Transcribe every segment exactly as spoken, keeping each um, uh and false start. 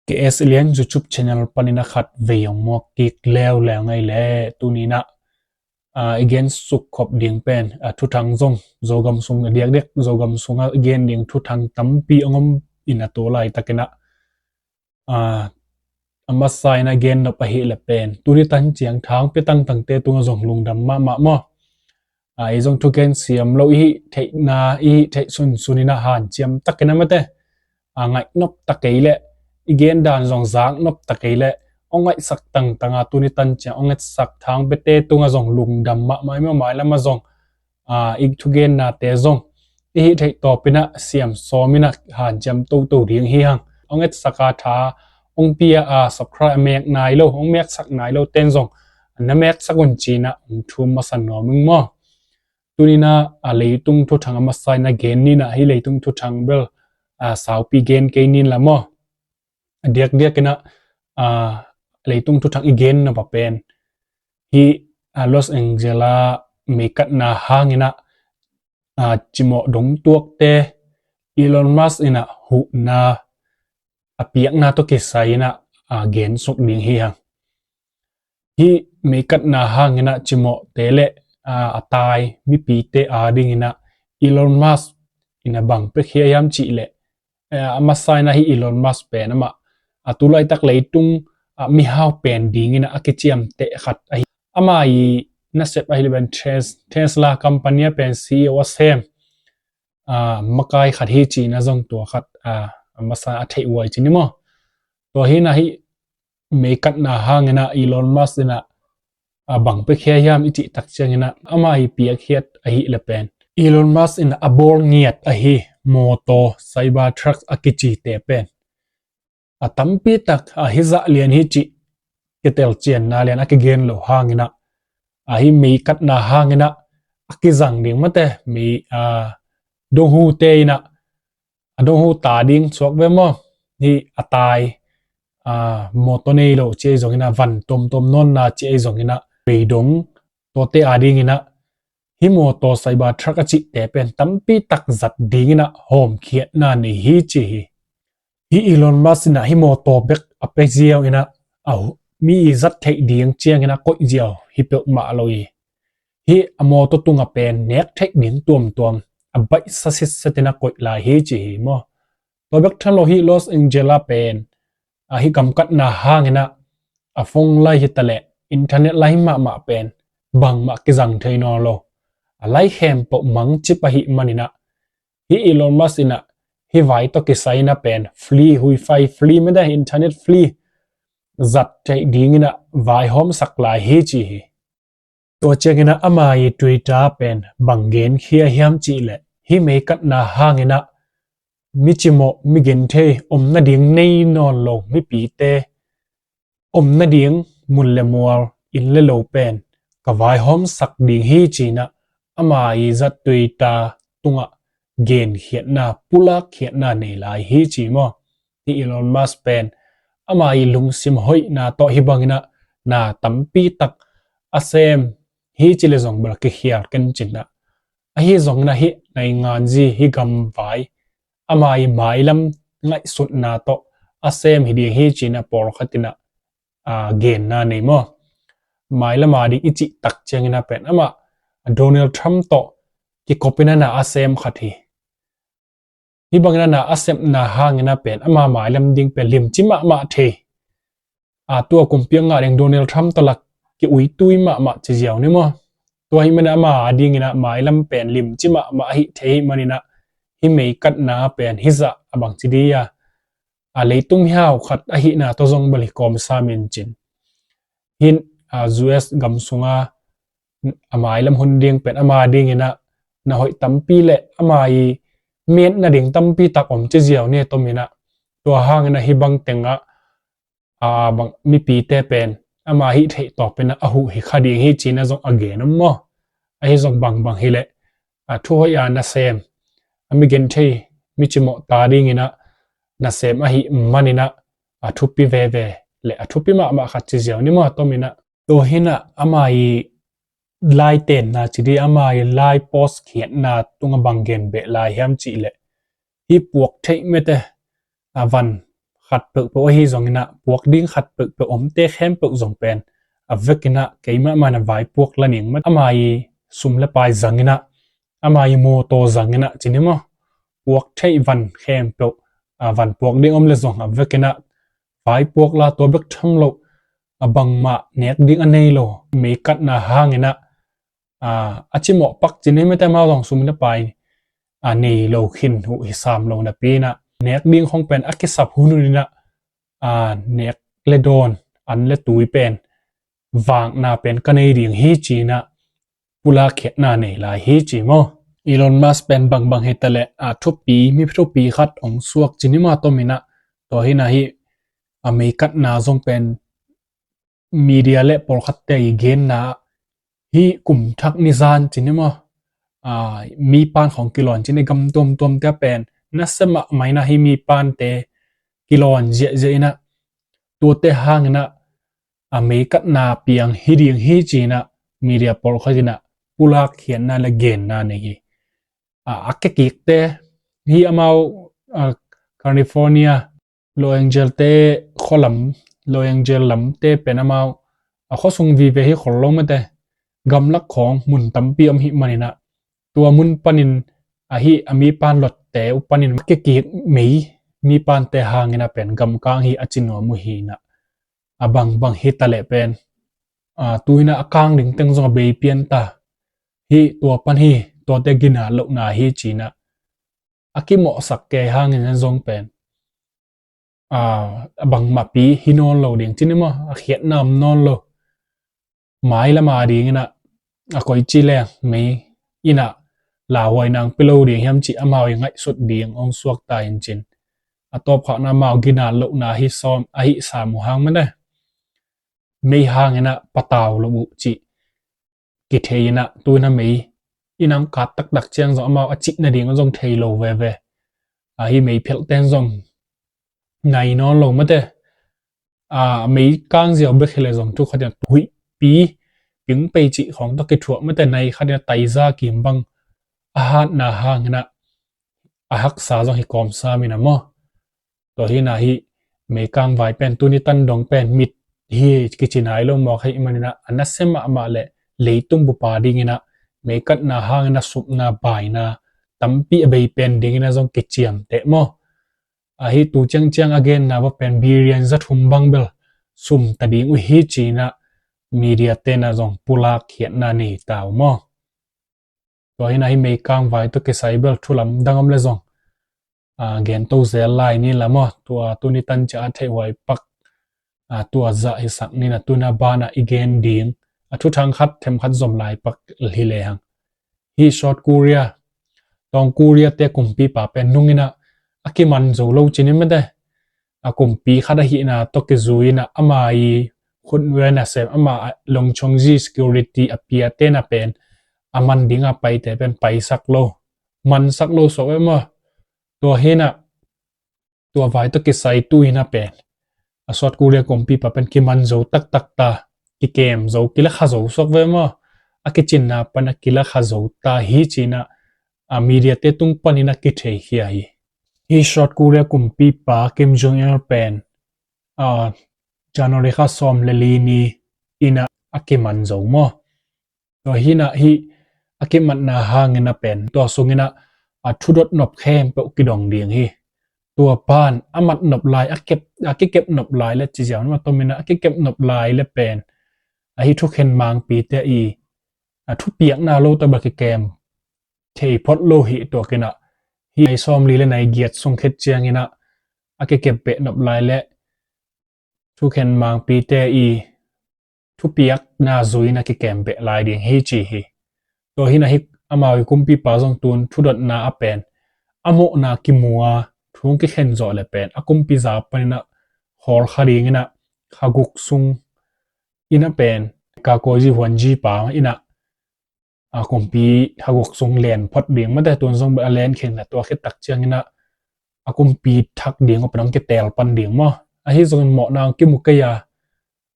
K S Lian YouTube channel panin a khat vei hong muak kik leuleu ngei le. Tuni in ah, ah, i gen suk khop ding pen, ah, thuthang zong Zogam sung a diakdiak Zogam sungah i gen ding thuthang tampi hong om in a, tu laitakin ah, ah, a masa in a gen nop ahih leh pen tuni tan ciang thang pia tangtangte tungah zong lungdam mahmah maw. Ah, i zong thugen siam lo i hih theihna, i hih theih sunsun in a hanciam takin a mate, ah, ngaih nop ta kei leh, i gen dan zong zak nop ta kei leh, hong ngaihsak tangtang a tuni tan ciang hong etsak thang piate tungah zong lungdam mahmah i maw. Mailam ah zong, ah, i thugennate zong i hih theih tawpin ah siam sawm in ah hanciam toto ding hi hang. Hong etsak a tha hong pia a, subscribe a mek nai lo, hong meksak nai lo ten zong na meksak un ci-in ah hong thum masa nuam ing maw. Tuni in ah, a leitung thuthang a masa in a gen ni in ah, hih leitung thuthang bel, ah, saupi gen kei ni in la maw. A diakdiakin ah, ah, leitung thuthang i gen nop a pen hih, ah, Los Angeles a meikatna hangin ah, ah, cimawh dong tuakte Elon Musk in ah huhna a piakna tawh kisai in ah, ah, gen suk ding hi hang. Hih meikatna hangin ah cimawhte le, ah, a tai mipite adingin ah Elon Musk in ah bang piakhia hiam cih leh, eh, a masa in ah hih Elon Musk pen amah, ah, tu laitak leitung, ah, mihau pen dingin ah a kiciamteh khat ahi. Ama i nasep ahih leh pen Tes-, Tesla company a pen C E O a sem, ah, makai khat hi ci-in ah zong tua khat, ah, a masa a theih huai ci ni maw. Tua hi in ah hih meikatna hangin ah Elon Musk in ah, ah, bang piakhia hiam i cih tak ciangin ah ama i piakkhiat ahih leh pen Elon Musk in ah a bawl ngiat ahi mawtaw, Cybertruck a kicite pen a tampi tak, ah, hih zah lian hi cih kitelcianna lian a kigen lo hangin ah, ah, hih meikatna hangin ah a kizang ding mate, mei, ah, donghute in ah, a donghu ta ding suak ve maw. Hih a tai, ah, mawtaw nei lo ci ahi zongin ah, van tuamtuam nawnna ci ahi zongin ah, beidong, tuate adingin ah hih mawtaw, Cybertruck a cihte pen tampi tak zat dingin ah hawmkhiatna nei hi ci hi. Hih Elon Musk in ah hih mawtaw bek a pia ziau in ah, a hu-, mi i zat theih ding ciangin a koih ziau hi peuhmah lo hi. Hih a mawtaw tungah pen nek theih ding tuamtuam a baihsa sitset in a koih lai hi ci hi maw. Tua bek tham lo hih Los Angeles a pen, ah, hih gamkatna hangin ah a phone line hi ta leh internet line mahmah pen bangmah kizang thei nawn lo. A line khempeuh mangcip ahih manin ah, hih Elon Musk in ah hih vai tawh kisai in ah pen free, wifi free mete, internet free zat theih dingin ah vaihawmsak lai hi ci hi. Tua ciangin ah ama i Twitter pen bang genkhia hiam cih leh, hih meikatna hangin ah mi cimawh, mi genthei, om nading nei nawn lo mipite om nading mun le mual, inn le lo pen ka vaihawmsak ding hi ci-in ah ama i zat Twitter tungah genkhiatna, pulakkhiatna nei lai hi ci maw. Hih Elon Musk pen ama i lungsim hoihna tawh hih bangin ah na tampi tak a sem hi ci leh zong bel kikhial ken cin ah, ahi zongin ah hih nainganzi, hih gamvai ama i mailam ngaihsutna tawh a sem hi ding hi ci-in ah pawlkhat in ah, ah, genna nei maw. Mailam a ding i cih tak ciangin ah pen amah Donald Trump tawh kikopin ah na a sem khat hi. Hih bangin ah na a sepna hangin ah pen ama mailam ding pen limci mahmah thei. Ah, tua kumpi a ngah ding Donald Trump tawh la ki-uitui mahmah ci ziau ni maw. Tua ahih manin ah ama adingin ah mailam pen limci mahmah ahih theih ahih manin ah hih meikatna pen hih zah a bangci ding a, a leitung mihau khat ahihna tawh zong bel hi kawmsa min cin. Hih, ah, U S gam sunga a mailam hun ding pen ama dingin ah na hoih tampi le ama i metna ding tampi tak om ci ziau ni, tom in ah. Tua hangin ah hih bang tengah, ah, bang mipite pen ama hih theih tawpin ah a huh hi kha ding hi ci-in ah zong a gen om maw. Ahi zong bangbang hi leh, ah, thu hoih a nasem, a mi genthei, mi cimawh ta dingin ah nasem ahih manin ah a thupi veve le a thupi mahmah khat ci ziau ni maw, tom in ah. Tua hi in ah ama i lai tenna ci ding, ama i lai post khiatna tungah bang gen beh lai hiam cih leh, hih puak theih mete, a van khat peuhpeuh ahi zongin ah, puak ding khat peuhpeuh omte khempeuh zong pen a vekin ah keimah man a vaipuak la ning mah, ama i sum le pai zangin ah, ama i mawtaw zangin ah, ci ni maw, puak theih van khempeuh, a, van puak ding om le zong a vekin ah vaipuak la, tua bek tham lo, a, bangmah nek ding a nei lo, mei katna hangin ah, a, a cimawh pak ci ni mah, te amau zong sum le pai, a, nei lo khin uh hi sam lo napi in ah, nek ding khong pen a kisap hun hun in ah, a, nek le dawn, an le tui pen vakna pen ka nei ding hi, ci-in ah pulak khiatna nei lai hi, ci maw. Elon Musk pen bangbang hi ta leh, a, thupi, mi thupi khat hong suak ci ni mah, tom in ah, tua hi in ah hih a mei katna zong pen media le pawlkhatte i genna, hih kum thak ni zan ci ni maw, a, mi pan khong kilawn ci ni, gam tuamtuamte pen nasia mahmah in ah hih mi pante kilawn ziahziah in ah, tuate hangin ah a mei katna piang hi ding hi, ci-in ah media pawlkhat in ah pulak khiatna le genna nei hi. A, a kikikte hi, amau, a, California, Los Angeles te khualam, Los Angeles lamte pen amau, a, khuasung vive hi khol lo mah te, gamlak khong mun tampi om hi manin ah, tua mun panin a hih a mi pan lotte uh panin a kikik mei, mi pante hangin ah pen gamkang hi a ci nuam uh hi in ah, a bangbang hi ta leh pen, a, tu-in ah a kang ding teng zong a bei pian ta hi, tua pan hi, tuate ginat lohna hi, ci-in ah a kimawhsak kei hangin ah zong pen, a, a bangmahpi hi nawn lo ding ci ni maw, a khiatna om nawn lo. Mailam a dingin ah, a, koici leng mei in ah lauhuai nang pia lo ding hiam cih amau i ngaihsut ding hong suak ta hi in cin, a tawpkhakna amau ginat lohna hi sawm, a hih sam uh hang mah te, mei hangin ah patau lo uh cih kithei in ah, tu-in ah mei in ah hong kat taktak ciang zong amau a cih nading zong thei lo veve. A, hih mei phelhten zong nai nawn lo mah te, a, mei kang ziau bek hi leh zong thu khat in ah huihpi, pingpei cih khong tawh kithuah mah te, nai khat in ah taiza kim bang a hatna hangin ah a haksa zong hi kawmsam in ah maw. Tua hi in ah hih mei kang vai pen tuni tan dong pen mit hi kici nai lo mawk ahih manin ah, a nasia mahmah le leitung bup a dingin ah mei katna hangin ah supna baina tampi a bei pen dingin ah zong kiciamteh maw. A, hih tu ciangciang a genna va pen billion za thum bang bel sum ta ding uh hi, ci-in ah media ten ah zong pulak khiatna nei ta uh maw. Tua hi in ah hih mei kang vai tawh kisai bel thu lamdang om le zong, a, gen to zel lai ni la maw. Tua tuni tan ciang a theihhuai pak, a, tua zah hisak ni in ah, tu-in ah ban ah i gen ding, a, thuthang khat themkhat zom lai pak hi lehang, hih South Korea, North Korea te kumpipa pen nung in ah a kiman zo lo ci ni mah te, a kumpi khat ahihna tawh kizui in ah ama i khutnuai nasem, ama Longchongji security a piate na pen a man ding a paite pen paisak lo, mansak lo suak ve maw. Tua hi in ah tua vai tawh kisai tu-in ah pen a South Korea kumpipa pen kiman zo taktak ta, kikem zo, kilakha zo suak ve maw. A kicinna pan a kilakha zo ta hi, ci-in ah, a, media te tung panin a kitheikhia hi. Hih South Korea kumpipa Kim Jong Il pen, a, January kha sawm le li ni in ah a kiman zo maw. Tua hi in ah hih a kimatna hangin ah pen tua sungin ah a thudot nop khempeuh kidong ding hi. Tua pan a mat nop lai, a kep, a kikep nop lai le ci ziau na, tom in ah a kikep nop lai le pen a hih thukhen mangpite i a thupiakna lo tawh bel kikem thei phot lo hi. Tua kin ah hih nai sawm li le nai giat sung khit ciangin ah a kikep beh nop lai le thukhen mangpite i thupiakna zui in ah kikem beh lai ding hi, ci hi. Tua hi in ah hih amau i kumpipa zong tun thudotna a pen a mawhna kimu a, thu kikhen zawh le pen a kumpi za panin ah khawl kha dingin ah kha guk sung in ah pen ka kawi zi huan zi pa in ah a kumpi kha guk sung len phot ding mah te, tun zong a len khin le tua khit tak ciangin ah a kumpi thak ding uh pen hong kitel pan ding maw. Ahi zongin mawhna hong kimu kei a,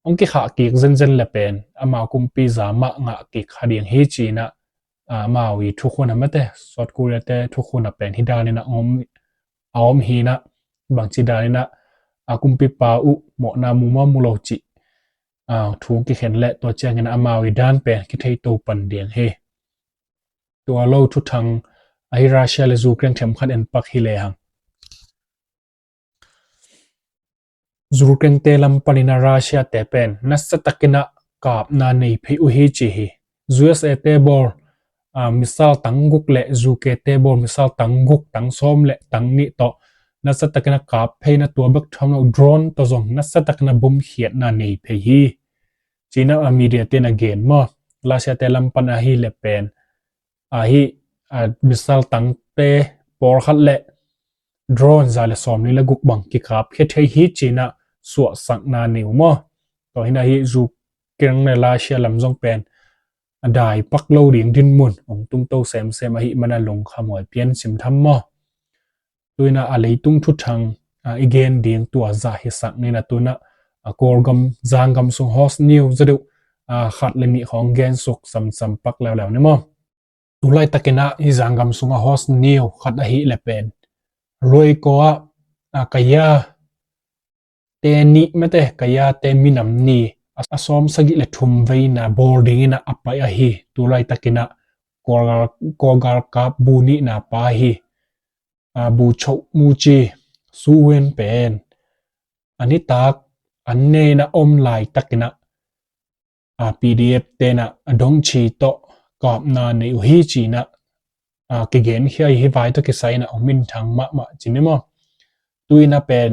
hong kikhah kik zenzen le pen amau kumpi za mah ngah kik kha ding hi, ci-in ah, a, amau i thukhun ah mah te, South Korea te thukhun ah pen hih danin ah a om, a om hi in ah, bangci danin ah a kumpipa uh mawhna mu maw mu lo cih thu kikhen le tua ciangin amau i dan pen kithei to pan ding hi. Tua lo thuthang ahi Russia le Ukraine themkhat en pak hi lehang, Ukraine te lam panin a Russia te pen nasa takin a kapna nei phei uh hi ci hi. U S A te bawl missile tang guk le U K te bawl missile tang guk, tang sawm le tang nih tawh nasa takin a kap phei na, tua bek tham lo drone tawh zong nasa takin a bomkhiatna nei phei hi. Cina a media te na gen maw. Russia te lam pan ahi le pen ahi missile tangte pawlkhat le drone za le sawm li le guk bang kikap khia thei hi cina suahsakna nei uh maw. Tua hi na hi Ukraine le Russia lam zong pen a dai pak lo ding dinmun ong tung to semsem ahi mana lungkham huai pian sim tham maw. Tuina a leitung thuthang i gen ding tua za hi sak nina tuna a Kawlgam zanggam sung host niu za deuh khat le nih khawng gen suk samsam pak leuleu ni maw. Tulai takin a hi zanggam sung a host niu khat ahi le pen Luaikaw a Kaya te nih mate, Kaya te minam ni a sawm sagih le thum veina bawl dingin a pai ahi. Tulai takin a Kawlgal kap bu nihna pa hi. Bu choh mu ci Suwen pen a nitak an neina om lai takin a P D F tena a dong ci tawh kapna nei uh hi cina kigen hi a, hi vai tawh kisai ina ong minthang mahmah cini maw. Tuina pen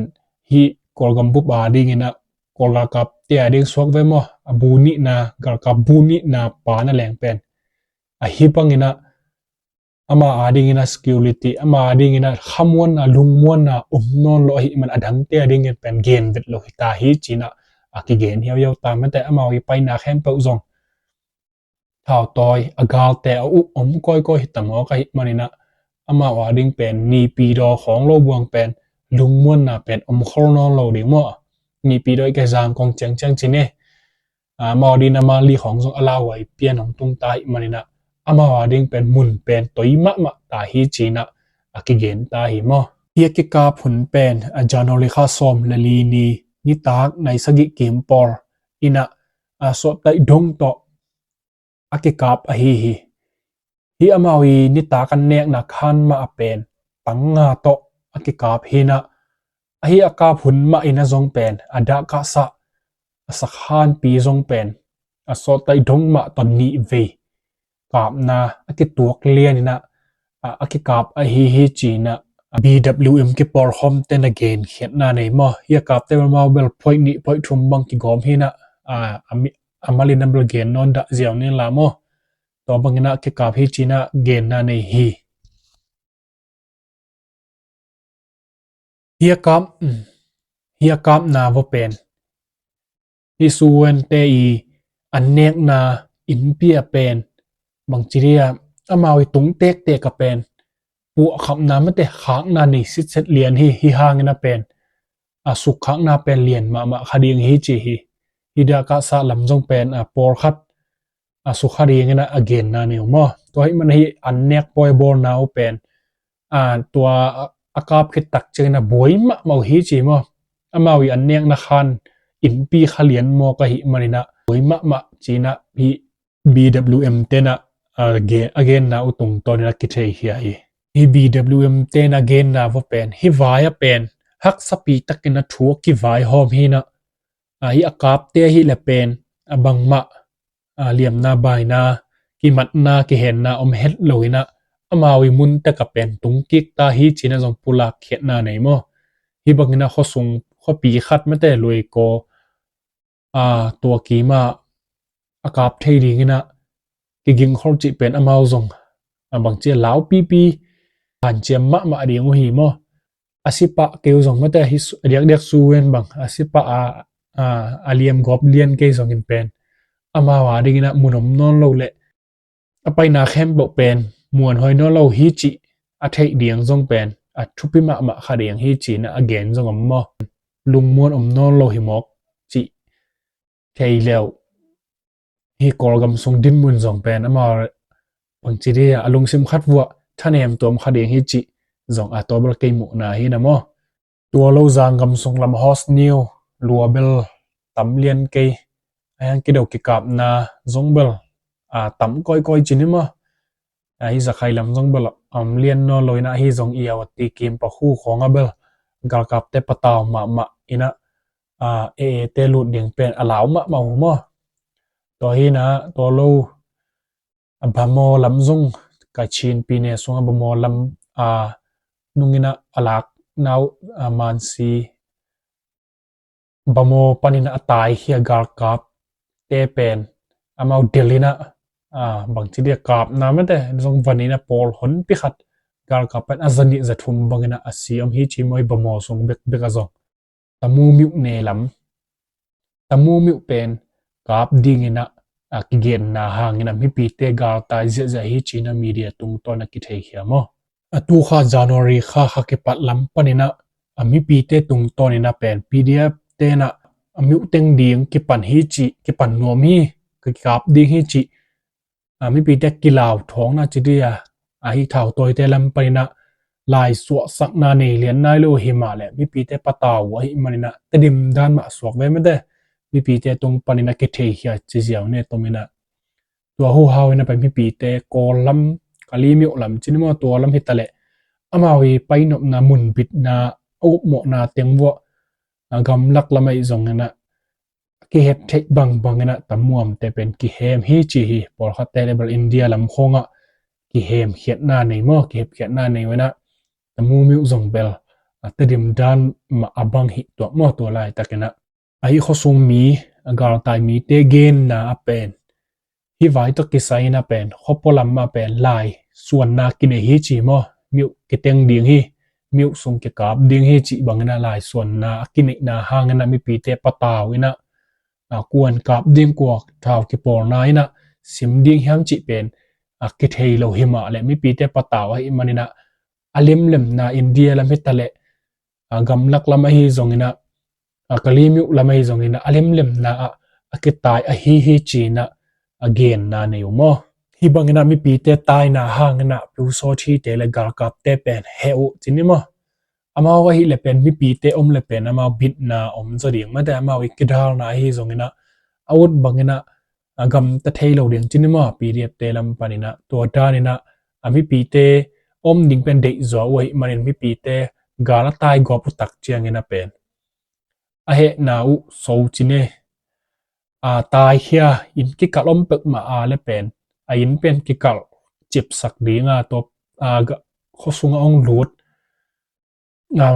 hi Kawlgam bup a dingin a Kawlgal kap te a ding suak ve maw, a bu nihna, galkap bu nihna pa na leng pen a hi bangin a ama a dingin a security, ama a dingin a khamuanna, lungmuanna om nawn lo ahi man a dangte a dingin pen gen vet lo hi ta hi cina a kigen hiauhiau ta mate. Amau i paina khempeuh zong thautawi a galte a uh om kawikawi hi ta mawk ahi manin a amau a ding pen nipi daw khawng lo buang pen lungmuanna pen om khol nawn lo ding maw. Nipi daw i ka zang kong ciangciang cine amau dina mali khawng zong a lauhuai pian hong tung ta hi manin a amau a ding pen mun pen toi mahmah ta hi cina a kigen ta hi maw. Hi a kikap hun pen a January kha sawm le li ni nitak nai sagih kim pawl ina a sawttaih dong tawh a kikap ahi hi. Hi amau i nitak an nekna khan mah a pen tang nga tawh a kikap hina ahi a kap hun mah ina zong pen a dah kahsah a sakhanpi zong pen a sawttaih dong mah tawh nih vei kapna a kituak lian ina a kikap ahi hi cina B W M kipawlkhawm tena gen khiatna nei maw. Hi a kapte bel mau bel phoih nih phoih thum bang kigawm hina a malina bel gen nawn dah ziau nin la maw. Tua bangina kikap hi cina genna nei hi. Hi a kap hi a kapna va pen hi Suwente i an nekna innpi a pen bangci dia amau i tung tektek a pen puahkhamna mate khakna nei sitset lian hi. Hi hangin a pen a sukkhakna pen lian mahmah kha ding hi ci hi. Hi dah kahsah lam zong pen a pawlkhat a sukha dingin a genna nei uh maw. Tua hi man hi an nek pawi bawlna uh pen tua a kap khit tak ciangin a buai mahmah uh hi ci maw. Amau i an nekna khan innpi kha lian mawk ahi manin a buai mahmah cina hi B W M tena a genna uh tungtawnin a kithei hi a hi. Hi B W M tena genna va pen hi vai a pen haksapi takin a thu a kivaihawm hina a hi a kapte ahi le pen a bangmah a liamna baina kimatna kihenna om het lo ina amau i mun teka pen tungkik ta hi cina zong pulak khiatna nei maw. Hi bangina khuasung khuapi khat mate Luaikaw a tua kima a kap thei dingina kigingkhol cih pen amau zong a bangci a laupipi hanciam mahmah ding uh hi maw. A sipah keu zong mate hi a diakdiak Suwen bang a sipah a a liam gawp lian kei zongin pen amau a dingina mun om nawn lo le a paina khempeuh pen muanhuai nawn lo hi cih a theih ding zong pen a thupi mahmah kha ding hi cina a gen zong om maw. Lungmuan om nawn lo hi mawk cih thei leu hi Kawlgam sung dinmun zong pen amau bangci dia a lungsim khat vuah thanem tuam kha ding hi cih zong a tawbal kei muhna hi na maw. Tua lo zanggam sung lam host niu lua bel tam lian kei, a hiang kido kikapna zong bel a tam kawikawi cin hi maw. A hi zakhai lam zong bel a om lian nawn lo inah, hi zong i a wati kim pakhu khawng a bel galkapte patau mahmah inah, a e e te lut ding pen a lau mahmah uh maw. Tua hi inah tua lo a Bhamo lam zong, Kachin pine sung a Bhamo lam a nung inah a lak nau a Mansi Bhamo panin a taikhia galkapte pen amau del inah, a bangci dia kapna mete zong van inah pawl honpi khat galkap pen a zanih zathum bang inah a si om hi ci maw, i Bhamo sung bekbek a zong. Tamu miuh ne lam, Tamu miuh pen kap ding inah a kigenna hang inah mipite galtai ziahziah hi ci inah media tungtawn a kitheikhia maw. A tukha January kha kha kipat lam pan inah a mipite tungtawn inah pen P D F te inah a miuh teng ding kipan hi ci, kipan nuam hi, kikap ding hi ci a mipite kilau thawngna ci dia, a hi thautawite lam pan inah lai suahsakna nei lian nai lo hi mah leh mipite patau uh ahih man inah Tedim dan mah suak ve mete, mipite tung pan inah kitheikhia ci ziau ne tom inah. Tua hu hau inah pen mipite Kawl lam, Kalaymyo lam cin maw, tua lam hi taleh amau i painopna, munbitna, a upmawhna teng vuah a gamlak lam ahi zong inah kihep theih bangbang inah Tamuamte pen kihem hi ci hi. Pawlkhatte le bel India lam khawngah kihemkhiatna nei maw, kihepkhiatna nei uh inah Tamu miuh zong bel a Tedim dan mah a bang hi tuak maw tua laitak inah. A hi khuasung mi, a galtai mite genna a pen hi vai tawh kisai inah pen khuapua lam ah pen lai suanna kinei hi ci maw, miuh kiteng ding hi, miuh sung kikap ding hi cih bang inah lai suanna a kineihna hang inah mipite patau inah a kuan kap ding, kua thau kipawlna inah sim ding hiam cih pen a kithei lo hi mah leh mipite patau ahih man inah a lemlemna India lam hi taleh a gamlak lam ahi zong inah, a Kalaymyo lam ahi zong inah a lemlemna ah a kitai ahi hi ci inah a genna nei uh maw. Hi bang inah mipite taina hang inah Pyusawthite le galkapte pen heh uh cin hi maw. Amau ahih leh pen mipite om leh pen amau bitna om zaw ding mate, amau i kidalna ahi zong inah a ut bang inah a gamta thei lo ding cin hi maw, P D F te lam pan inah. Tua dan inah a mipite om ding pen deih zaw uh ahih manin mipite gal a tai gawp uh tak ciang inah pen a hehna uh so cin e. A taikhia inn kikalh om peuhmah a le pen a inn pen kikalh cipsak ding a, tua a khuasung ah hong lut, a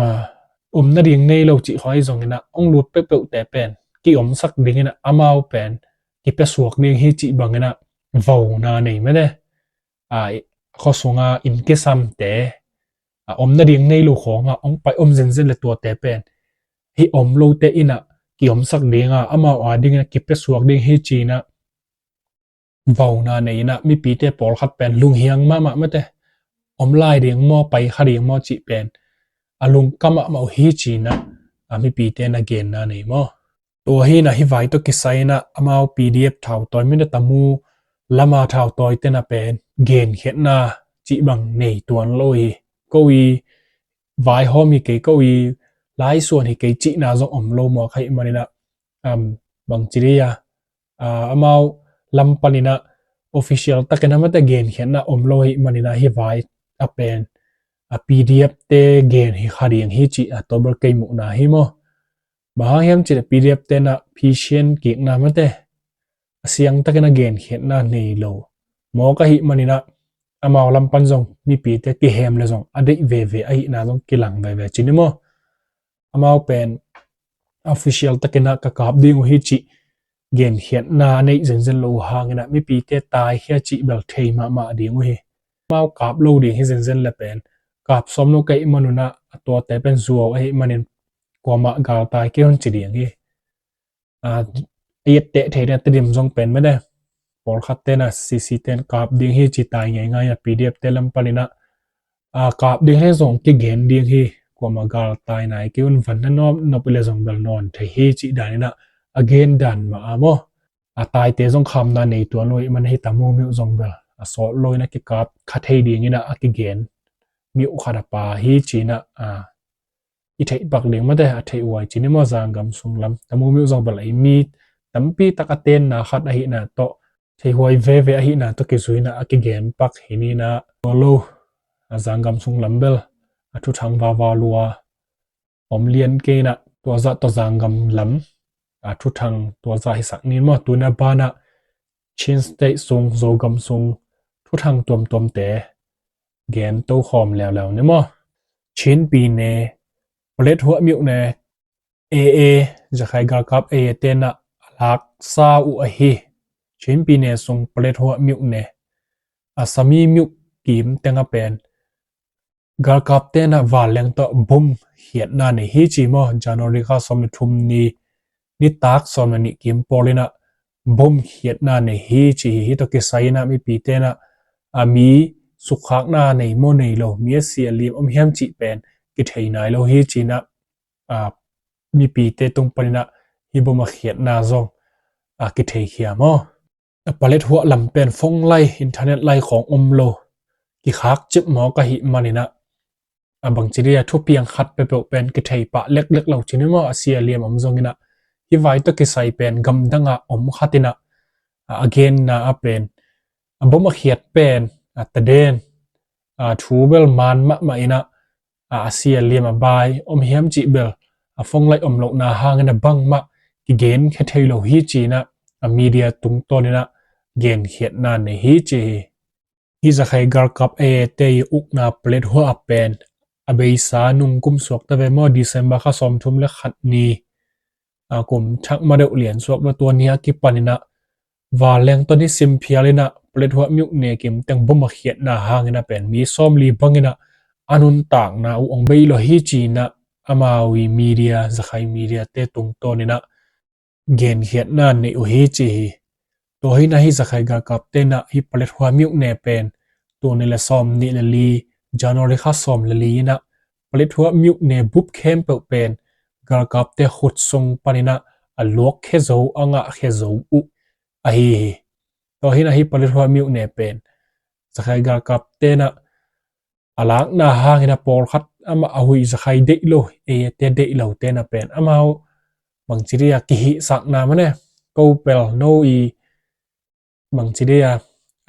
om nading nei lo cih khawng ahi zong inah hong lut peuhpeuhte pen kiomsak ding inah amau pen kipiasuak ding hi cih bang inah vauna nei mete. A khuasung ah inn kisamte, a om nading nei lo khawng ah hong pai om zenzen le tuate pen hih om lote inah kiomsak ding a, amau a ding inah kipiasuak ding hi ci inah vauna nei inah mipite pawlkhat pen lunghiang mahmah mete, om lai ding maw, pai kha ding maw cih pen a lungka mahmah uh hi ci inah a mipite na genna nei maw. Tua hi inah hi vai tawh kisai inah amau P D F thautawi mite, Tamu lam a thautawite na pen genkhiatna cih bang nei tuan lo hi. Ko i vaihawm hi kei, ko i laisuan hi kei cihna zong om lo maw, ka hih man inah, um, bangci dih a, a, amau lam pan inah official tak inah mate genkhiatna om lo ahih man inah hi vai a pen a P D F te gen hi kha ding hi cih a tua bel kei muhna hi maw. Bang hang hiam cih leh P D F te inah phisian kikna mate a siang tak inah genkhiatna nei lo maw, ka hih man inah amau lam pan zong mipite kihem le zong a deih veve ahihna zong kilang veve cin hi maw. Amau pen official tak inah ka kap ding uh hi cih genkhiatna a neih zenzen lo uh hang inah mipite taikhia cih bel thei mahmah ding uh hi. Amau kap lo ding hi zenzen le pen kap sawm lo ka hih man un ah a tuate pen zuau ahih manin kuamah galtai kei un ci ding hi. A, a etteh theih ding a Tedim zong pen mete, pawlkhatte na C C ten kap ding hi ci tai ngeingai a, P D F te lam pan inah a kap ding hi zong kigen ding hi, kuamah galtai nai kei un, van na nop nop i le zong bel nawn thei hi cih dan inah a gen dan mah a maw. A taite zong khamna nei tuan lo ahih man hi, Tamu miuh zong bel a sawt lo inah kikap kha thei ding inah a kigen miuh khat a pa hi ci inah a i theih pak ding mate, a theih huai ci ni maw, Zangam sunglam. Tamu miuh zong bel ei mi tampi tak a tenna khat ahihna tawh, theih huai veve ahihna tawh kizui in ah a kigen pak hi ni in ah, tua lo, a Zangam sunglam bel a thuthang vava lua om lian kei in ah, tua zah tawh Zangam lam a thuthang tua zah hisak ni maw. Tuna banah Chin State sung, Zogam sung thuthang tuamtuamte gen tokhawm leuleu ni maw. Chin Pyine Paletwa myone, A A, Rakhine galkap A A te in ah a laksa uh ahi Chin Pyine sung Paletwa myone, a Sami myone kim teng ah pen galkapte in ah vanleng tawh bom khiatna nei hi ci maw. January kha sawm le thum ni, nitak sawm le nih kim pawl in ah bom khiatna nei hi ci hi. Hih tawh kisai in ah mipite in ah a mi sukkhakna nei maw nei lo, mi a si a liam om hiam cih pen kithei nai lo hi ci in ah, a, mipite tung pan in ah hih bom a khiatna zong a kitheikhia maw. A Paletwa lam pen phone lai, internet lai khawng om lo, kikhak cip mawk ahih man in ah, a bangci dia thupiang khat peuhpeuh pen kithei pah leklek lo ci ni maw, a si a liam om zong in ah. Hih vai tawh kisai pen gamdang ah om khat in ah, a, a genna ah pen a bom a khiat pen a taden, a, thu bel man mahmah in ah, a, a si a liam a bai om hiam cih bel a phone lai om lohna hangin a bangmah kigenkhia thei lo hi ci in ah, a media tungtawn in ah genkhiatna nei hi ci hi. Hih Rakhine galkap A A te i ukna Paletwa ah pen a beisa nung kum suak ta ve maw, December kha sawm thum le khat ni, a, kum thak ma deuh lian suak ve, tua ni a kipan in ah vanleng tawh nisim phial in ah Paletwa myone kim teng bom a khiatna hangin ah pen mi sawmli bang in ah a nuntakna uh hong bei lo hi ci in ah amau i media, Rakhine media te tungtawn in ah genkhiatna nei uh hi ci hi. Tua hi in ah hih Rakhine galkapte in ah hih Paletwa myone pen tul nih le sawm nih le li, January kha sawm le li in ah Paletwa myone bup khempeuh pen galkapte khut sung pan in ah a luakkhia zo, a ngahkhia zo uh ahi hi. Tua hi in ah hih Paletwa myone pen Rakhine galkapte in ah a lakna hangin ah pawlkhat amah a huih, Rakhine deih lo, A A te deih lote in ah pen amau bangci dia kihihsakna mane, ko pel no i bangci dia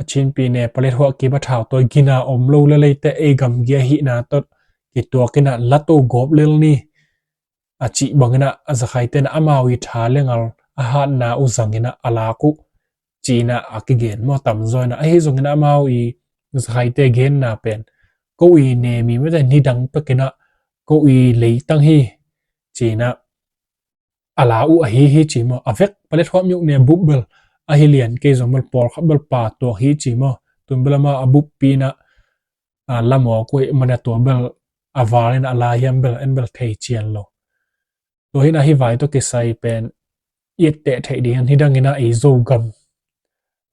a Chin Pyine Paletwa kip a thau tawh gina om lo le leite ei gamgi ahihna tawh kituak in ah la to gawp lel ni, a cih bangin ah a Rakhinete in ah amau i tha le ngal a hatna uh zangin ah a lak uh ci in ah a kigen maw, tamzaw in ah. Ahi zongin ah amau i Rakhinete genna pen ko i nemi mate, nidang pekin ah ko i leitang hi ci in ah a la uh ahi hi ci maw. A vek Paletwa myone bup bel ahi lian kei zong bel pawlkhat bel pa tuak hi ci maw. Tun bel amau a buppi in ah a la mawk uh ahih man a tua bel a val in a la hiam bel en bel thei cian lo. Tua hi in ah hih vai tawh kisai pen i etteh theih ding in, nidang in ah ei Zogam,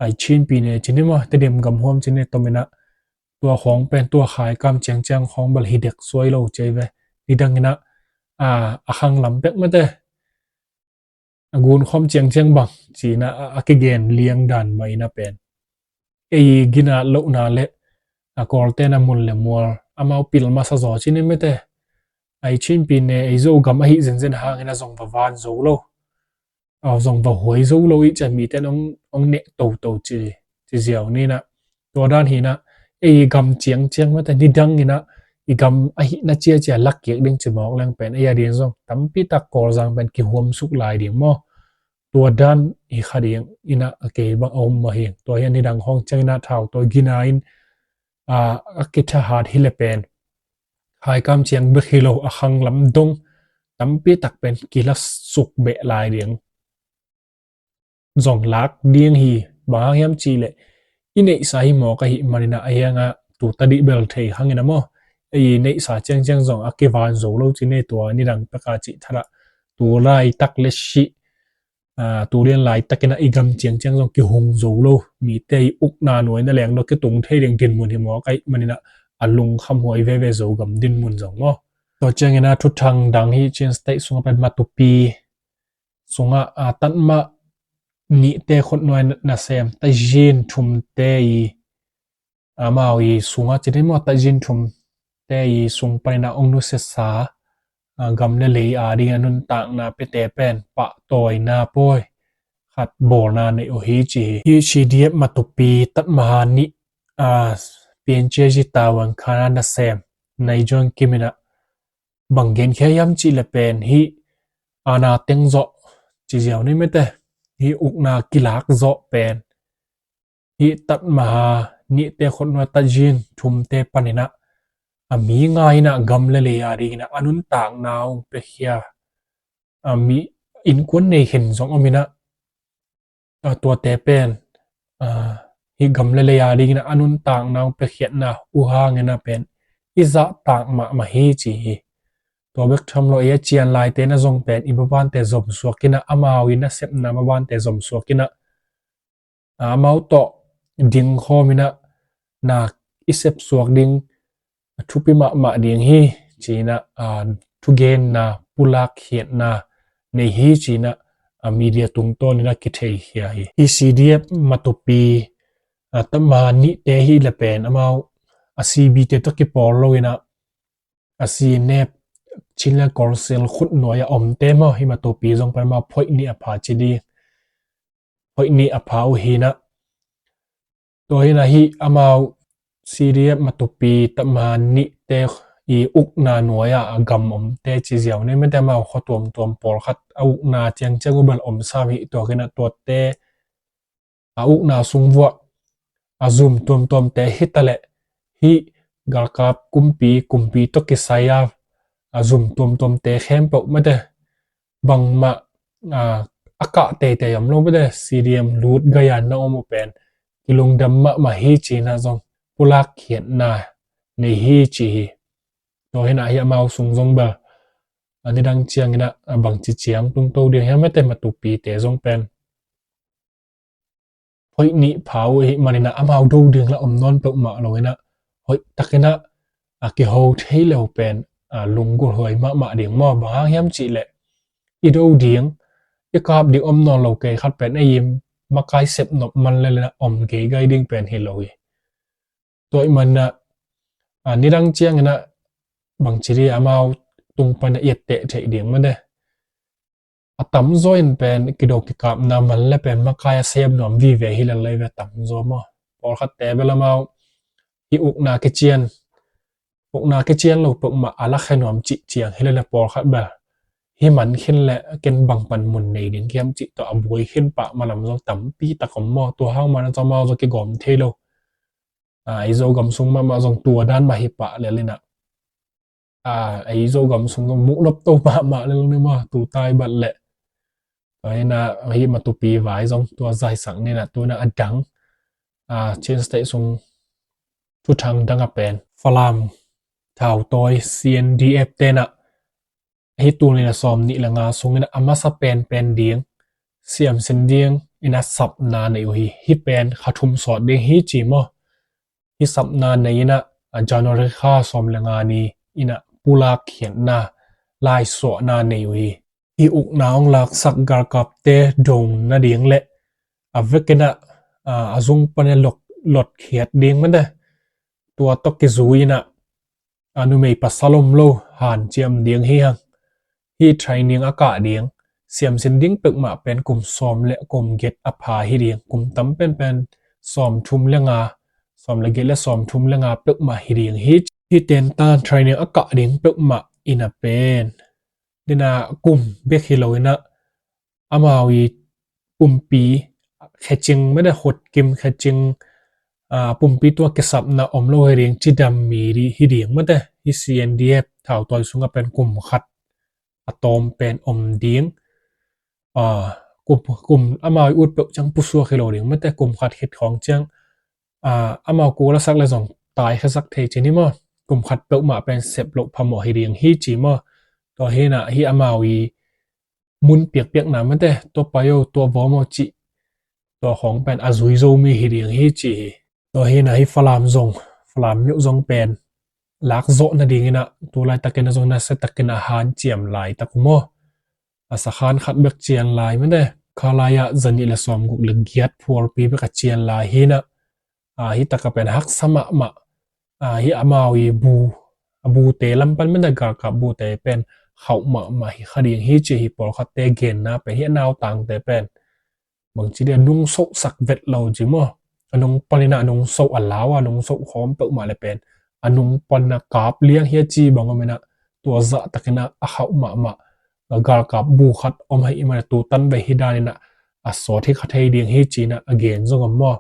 ei Chin Pyine ci ni maw, Tedim gam huam ci ni, tom in ah tua khawng pen tua khaikam ciangciang khawng bel hi dek suai lo ci ei ve. Nidang in ah a, a khang lam pek mate a gunkhawm ciangciang bang ci in ah a, a kigen liang dan mah in ah pen ei ginat lohna le a Kawlte in ah mun le mual amau pil masa zaw ci ni mate. Ei Chin Pyine, ei Zogam ahi zenzen hangin ah zong va van zo lo, a zong va huai zo lo i ci a mite in hong, hong neh toto ci, ci ziau ni in ah. Tua dan hi in ah ei gam ciangciang mate, nidang in ah i gam ahihna ciacia lakkik ding ci mawk leng pen ei a ding zong tampi tak Kawlzang pen kihuam suk lai ding maw. Tua dan hi kha ding in ah a kei bang a um mah hi. Tua hi a nidang khawng ciang in ah thau tawh gina in a, a kithahat hi le pen khaikam ciang bek hi lo, a khang lam dong tampi tak pen kila suk beh lai ding zong lak ding hi. Bang hang hiam cih leh i neihsa hi mawk ahih man in ah, a hiang ah tu tadih bel thei hang in ah maw, ei neihsa ciangciang zong a kivan zo lo ci ni. Tua nidang pek a cih thadah tu laitak le sih, a, tu lian laitak in ah i gam ciangciang zong kihung zo lo, mite i ukna nuaina leng dong kitung thei ding dinmun hi mawk ahih man in ah a lungkham huai veve Zogam dinmun zong maw. Tua ciang in ah thuthang dang hi Chin State sungah pen Matupi sungah, a, tan mah nihte khut nuai nasem Tajin thumte i, amau i sungah ci ni maw, Tajin thumte i sung pan in ah hong nusiasa, gam le lei adingin a nuntakna piate pen pahtawina pawi khat bawlna nei uh hi ci hi. Hi C D F Matupi Tatmaha nih piancia zi tavuan khana nasem Nai John Kim in ah bang genkhia hiam cih le pen hi ana teng zawh ci ziau ni mete, hi ukna kilak zawh pen hi Tatmaha nihte khutnuai tatzin thumte panin ah a mi nga in ah gam le lei adingin ah a nuntakna ung piakhia a mi innkuan nei khin zong om in ah, a tuate pen hi gam le lei adingin ah a nuntakna ung piakhiatna uh hangin ah pen i zahtak mahmah hi ci hi. Tua bek tham lo ei a cian laite na zong pen i mabante zomsuak in ah amau i nasepna mabante zomsuak in ah amau tawh ding khawm in ah na i sepsuak ding a thupi mahmah ding hi ci in ah thugenna pulak khiatna nei hi ci in ah a media tungtawn in ah kitheikhia hi. Hi C D F Matupi Tatmaha nihte hi le pen amau a C B te tawh kipawl lo in ah a C N F Chinland Council khutnuai a omte maw hi Matupi zong pen amau phoih nih a pha ci ding, phoih nih a pha uh hi in ah tua hi in ah hi amau C D F Matupi Tatmaha nihte i ukna nuai ah a gam omte ci ziau ni mete amau khua tuamtuam pawlkhat a ukna ciangciang uh bel om sam hi. Tua hi in ah tuate a ukna sung vuah a zum tuamtuamte hi ta leh hi galkap kumpi, kumpi tawh kisai a a zum tuamtuamte khempeuh mete bangmah a kah teitei om lo mete C D M lut gaya na om uh pen kilungdam mahmah hi ci in ah zong pulak khiatna nei hi ci hi. Tua hi in ah hi amau sung zong bel a nidang ciangin ah a bangci ciang tungto ding hiam mete Matupite zong pen phoih nih pha uh ahih manin ah amau do ding la om nawn peuhmah lo in ah hoih takin ah a kiho thei lo pen lunggulh huai mahmah ding maw? Bang hang hiam cih leh i do ding i kap ding om nawn lo kei khat pen ei i makai sep nop man le in ah om geigai ding pen hi lo hi. Tua ahih manin ah nidang ciangin ah bangci dih amau tung pan a i etteh theih ding mete a tamzaw in pen kido kikapna man le pen makai a sem nuam vive hi lel lei ve tamzaw maw? Pawlkhatte bel amau hi ukna kician, ukna kician lo peuhmah a lakhe nuam cih ciang hi lel le pawlkhat bel hi man khin le ken bang pan mun nei ding hiam cih tawh a buai khin pah malam zong tampi tak om maw? Tua hang man a zong amau zong kigawm thei lo. Ei Zogam sung mahmah zong tua dan mah hi pah lel in ah ei Zogam sung zong muh nop to mahmah lel ni maw? Tu tai bat leh tua hi in ah hi Matupi vai zong tua zaisak ni in ah tu in ah a dang Chin State sung thuthang dang a pen Falam thautawi C N D F te in ah hi tul nih le sawm nih le nga sungin a masa penpen ding siamsin ding in a sapna nei uh hi. Hi pen kha thum sawt ding hi ci maw? Hi sapna nei in ah January kha sawm le nga ni in ah pulak khiatna laisuahna nei uh hi. Hi ukna hong laksak galkapte dong nading le a vekin ah a zung pan a lotkhiat ding mete tua tawh kizui in ah a numei pasal om lo hanciam ding hi hang. Hi training a kah ding siamsin ding peuhmah pen kum sawm le kum giat a pha hi ding, kum tam penpen sawm thum le nga, sawm le giat le sawm thum le nga peuhmah hi ding hi. Hi tentan training a kah ding peuhmah in a pen dina kum bek hi lo in ah amau i pumpi khecing mete hotkim khecing pumpi tua kisapna om lo hi ding cidam mi hi ding mete hi C N D F thautawi sungah pen kum khat a tawm pen om ding. Kum amau i ut peuh ciang pusuak hi lo ding mete kum khat khit khawng ciang amau kul a sak le zong tai khasak thei ci ni maw? Kum khat peuhmah pen sep loh phamawh hi ding hi ci maw? Tua hi in ah hi amau i mun piakpiakna mete tua pai o tua vawm o cih tua khawng pen a zui zo mi hi ding hi ci hi. Tua hi in ah hi Falam zong, Falam miuh zong pen lak zawh nading in ah tu laitakin ah zong nasia takin a hanciam laitak uh maw? A sakhan khat bek cian lai mete kha lai ah zanih le sawm guk le giat phualpi bek a cian lai hi in ah hi takah pen haksa mahmah hi amau i bu, a bute lam pan mete galkap bute pen khauh mahmah hi kha ding hi ci hi. Pawlkhatte genna pen hi a nautangte pen bangci dia nung sohsak vet lo ci maw? A nung panin a nung soh a lau a nung soh khawm peuhmah le pen a nung panin a kap liang hi a ci bang om in a tua zahtakin a khauh mahmah galkap bu khat om hi i man a tutan ve hi danin a a sawt hi kha thei ding hi ci in a a gen zong om maw?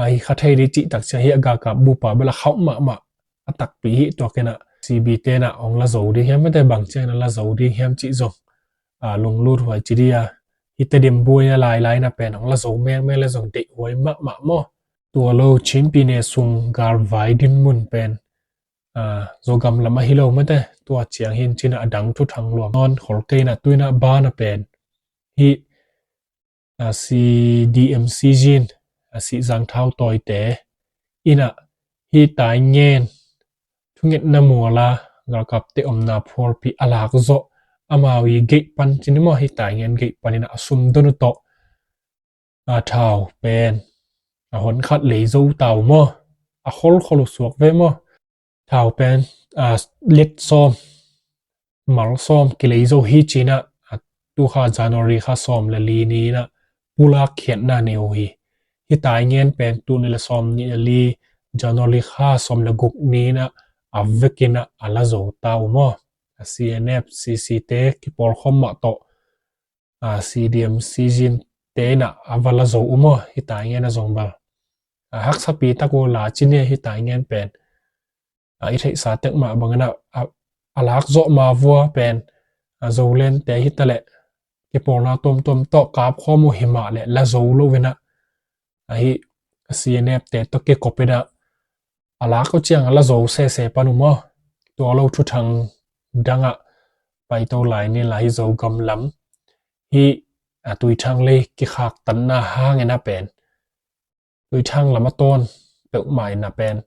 A hi kha thei ding cih tak ciang hi a galkap bupa bel a khauh mahmah a takpi hi. Tua ken a C B te in a hong la zo ding hiam mate bang ciangin a la zo ding hiam cih zong a lunglut huai ci ding a hi Tedim buai a lailai in a pen hong la zo mengmeng le zong deih huai mahmah maw? Tua lo Chin pyine sung galvai dinmun pen a Zogam lam ahi lo mate tua ciang hin ci in a a dang thuthang luam nawn khol kei in a tu in a ban a pen hi a C D M C Zin a Sihzang Thau Tawite in a hi Taingen thungetna mual a galkapte omna phualpi a lak zawh amau i geih pan ci ni maw? Hi Taingen geih panin a sum don uh tawh a thau pen a hon khat lei zo ta uh maw? A kholkhol uh suak ve maw? Thau pen a let sawm mal sawm kilei zo hi ci in a a tu kha January kha sawm le li ni in a pulak khiatna nei uh hi. Hi Taingen pen tul nih le sawm nih le li January kha sawm le guk ni in a a vekin a a la zo ta uh maw? A C N F, C C te kipawlkhawm mah tawh a C D M C Zin te in a a va la zo uh maw? Hi Taingen a zong bal a haksapi tak uh la ci ni. Hi Taingen pen a i theihsa tek mah bangin a a lak zawh ma vua pen a Zolente hi ta leh kipawlna tuamtuam tawh kap khawm uh hi mah leh la zo lo in a a hi C N F te tawh kikop in a a lak uh ciang a la zo sese pan uh maw? Tua lo thuthang dang a paito lai ni la hi Zogam lam hi a Tuithang lei kikhaktanna hangin a pen Tuithang lam a tawn peuhmah in a pen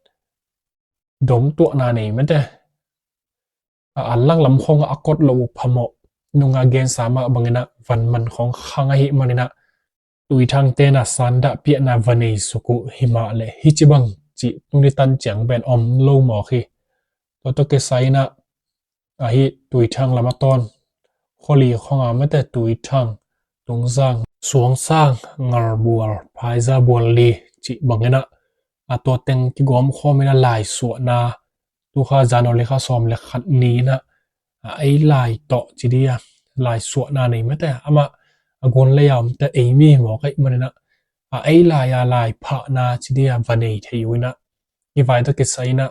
dom tuahna nei mate a anlang lam khawng a a kot lo uh phamawh nung a gensa mah bangin a van man khawng khang ahi manin a Tuithang te in a sandah piahna va nei suk uh hi mah leh hi ci bang cih tuni tan ciang pen om lo mawk hi. Tua tawh kisai in a a hi Tuithang lam a tawn khawli khawng a mate Tuithang, Tungzang, Suangsang, Ngalbual, Phaiza, Bualli cih bangin a a tua teng kigawm khawm in a laisuahna tu kha January kha sawm le khat ni in a a ei lai tawh ci ding a laisuahna nei mate amah a guan lei a omte ei mi mawk ahi manin a a ei lai a lai phahna ci ding a va nei thei uh in a hi vai tawh kisai in a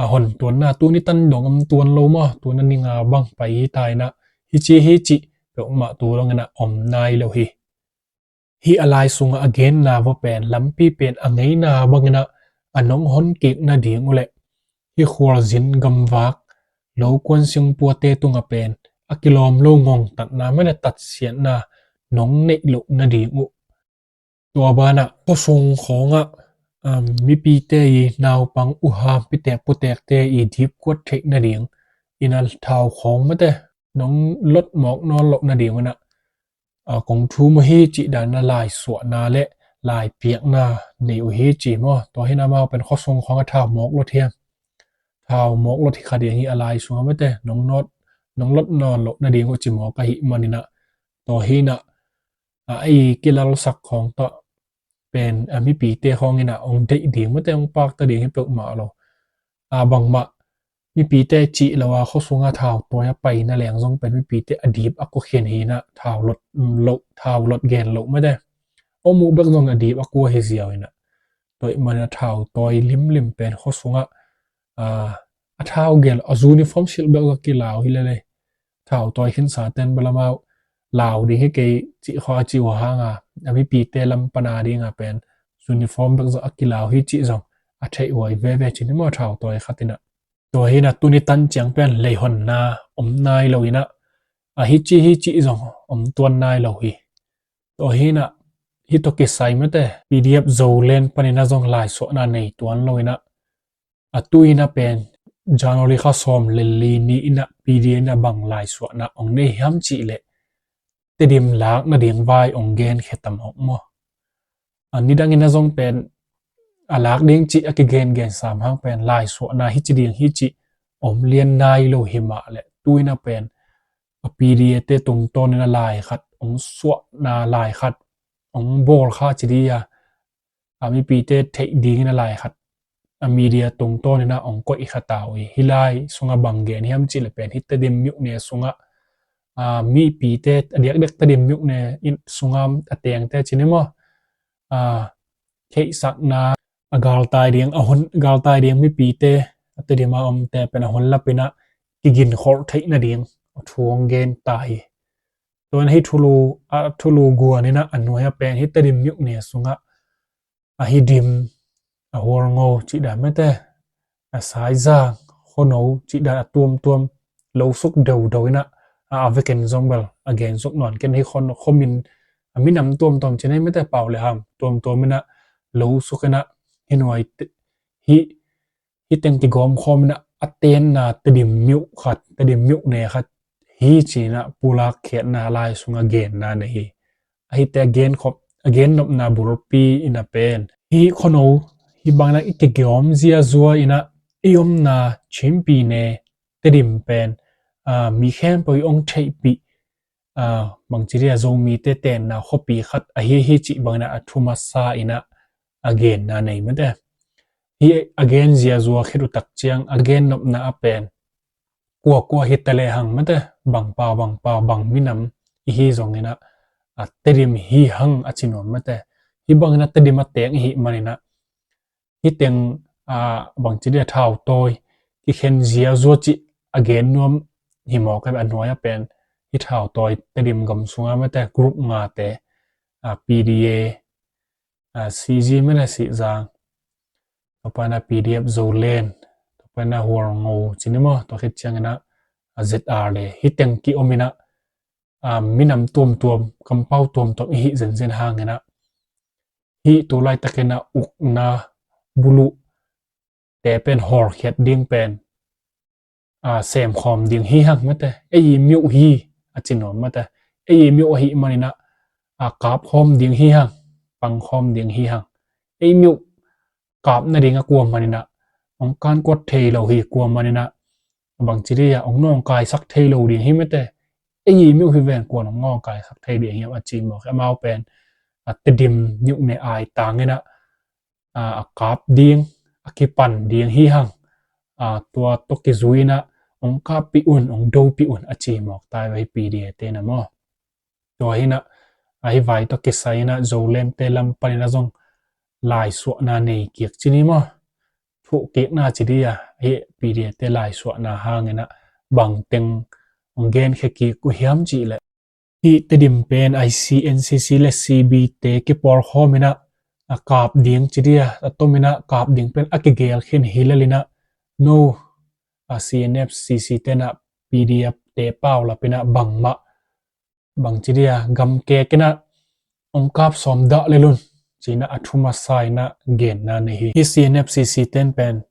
a hon tuanna tuni tan dong om tuan lo maw? Tuna ni nga bang pai hi ta in a hi ci hi ci peuhmah tu dong in a om nai lo hi. Hi a lai sungah a genna va pen lampi pen a ngeina bangin a a nong hon kik nading uh leh hi khualzin gamvak lokuan singpuate tungah pen a kilawm lo ngongtatna mane tatsiatna nong neih loh nading uh. Tua banah khuasung khawngah mipite i naupang uham pitek putekte i dipkuat theih nading in a thau khawng mate nong lot mawk nawn loh nading unah a kong thum uh hi cih dan a laisuahna le laipiakna nei uh hi ci maw? Tua hi in amau pen khuasung khawng a thau mawk lot hiam? Thau mawk lot hi kha ding hi a lai sungah mate nong lot nawn loh nading uh ci mawk ahih maninah tua hi inah a ei kilalsak khawng tawh pen a mipite khawng inah hong deih ding mate hong pakta ding hi peuhmah lo. A bangmah mipite cih lo a khuasungah thau tawi a paina leng zong pen mipite a dip a kua khin hi inah thau lot loh, thau lot gen loh mate. Om uh bek zong a dip a kua hi ziau inah tua ih manah thau tawi limlim pen khuasungah a thau gel a uniform silh bek zong kilau hi lele. Thau tawi khinsa ten balamau lau ding hi kei cih khua a cih uh hanga a mipite lam pana dinga pen uniform bek zong a kilau hi cih zong a theih huai veve cin hi maw thau tawi khat inah. Tua hi inah tuni tan ciang pen leihonna om nai lo inah a hi cih hi cih zong om tuan nai lo hi. Tua hi inah hi tawh kisai mate P D F Zoland paninah zong laisuahna nei tuan lo inah a tu inah pen January kha sawm le li ni inah P D F inah bang laisuahna ong nei hiam cih leh Tedim lak nading vai ong gen khetam ong maw? A nidang inah zong pen a lak ding cih a kigen gen sam hang pen laisuahna hi ci ding hi cih om lian nai lo hi mah leh Tuina pen a P D A te tungtawn in a lai khat ong suahna, lai khat ong bawl kha ci dia, a mipite theih dingin a lai khat a media tungtawn in a ong koih kha ta uh hi. Hih lai sungah bang gen hiam cih leh pen hih Tedim myone sungah a mipite a diakdiak Tedim myone sungah a tengte ci ni maw, a theihsakna, a galtai ding, a hun galtai ding mipite, a Tedim a omte pen a hun lapin a kiginkholh theih nading thu ong gen ta hi. Tua in hih thulu, a thulu guan in a nuai a pen hih Tedim myone sungah a hih Dim, a Hualngo cih dan mate, a Saizang, Khuano cih dan a tuamtuam lo suk deuhdeuh in a, a vekpi zong bel a gen suk nawn kei in, hih Khuano, Khuamin, a minam tuamtuam ci ni mate, pau le ham tuamtuam in a lo suk in a, hih nuai te, hih, hih teng kigawm khawm in a, a tenna Tedim myo khat, Tedim myone khat hi ci in a pulak khiatna lai sungah genna nei hi. A hihte a gen khop, a gen nopna bulpi in a pen hih Khuano, hih bang in a i kigawm ziazua in a i omna Chin pyine Tedim pen a mi khempeuh i ong theihpih, a bangci dia, Zomite tenna khuapi khat ahi hi cih bang in a a thu masa in a a genna nei mate. Hih a gen ziazua khit uh tak ciang a gen nopna a pen kuakua hi ta lehang mate, bang pau bang pau, bang minam i hi zong in a, a Tedim hi hang a ci nuam mate. Hih bang in a Tedim a teng i hih man in a, hih teng, a, bangci dia, thautawi kikhen ziazua cih a gen nuam hi mawk a, a nuai a pen hih thautawi Tedim gam sungah mate, group ngate, a, P D A, a, C Z mate, Sihzang, tua pan a P D F Zoland, tua pan a Hualngo ci ni maw, tua khit ciang in a, a Z R le, hih teng ki-om in a, a, minam tuamtuam, kampau tuamtuam i hih zenzen hang in a, hih tu laitak in a ukna buluh te pen hawlkhiat ding pen, a, semkhawm ding hi hang mate. Ei i myo hi a ci nuam mate. Ei i myo ahih man in a, a, kap khawm ding hi hang, pang khawm ding hi hang. Ei myo kap nading a kuaman in a ong kankuat thei lo hi, kuaman in a bangci dia ong nawngkaisak thei lo ding hi mate. Ei i myo hi ven, kuan ong nawngkaisak thei ding hiam a ci mawk hi. Amau pen, a, Tedim myone ai tang in a, a, a kap ding, a kipan ding hi hang. A, tua tawh kizui in a ong kappih un, ong dopih un a ci mawk ta hi va hih P D A te in a maw. Tua hi in a, a, hih vai tawh kisai in a Zolandte lam pan in a zong laisuahna nei kik ci ni maw. Thuh kikna ci dia, hih P D A te laisuahna hang in a bang teng ong genkhia kik uh hiam cih leh, hih Tedim pen I C, N C C le C B te kipawlkhawm in a, a, kap ding ci dia, a tom in a kap ding pen a kigel khin hi lel in a, no, a, C N F, C C te in a P D F te paulap in a bangmah, bangci dia, gamkek in a ong kap sawm dah lel un ci in a a thu masa in a genna nei hi. Hih C N F, C C ten pen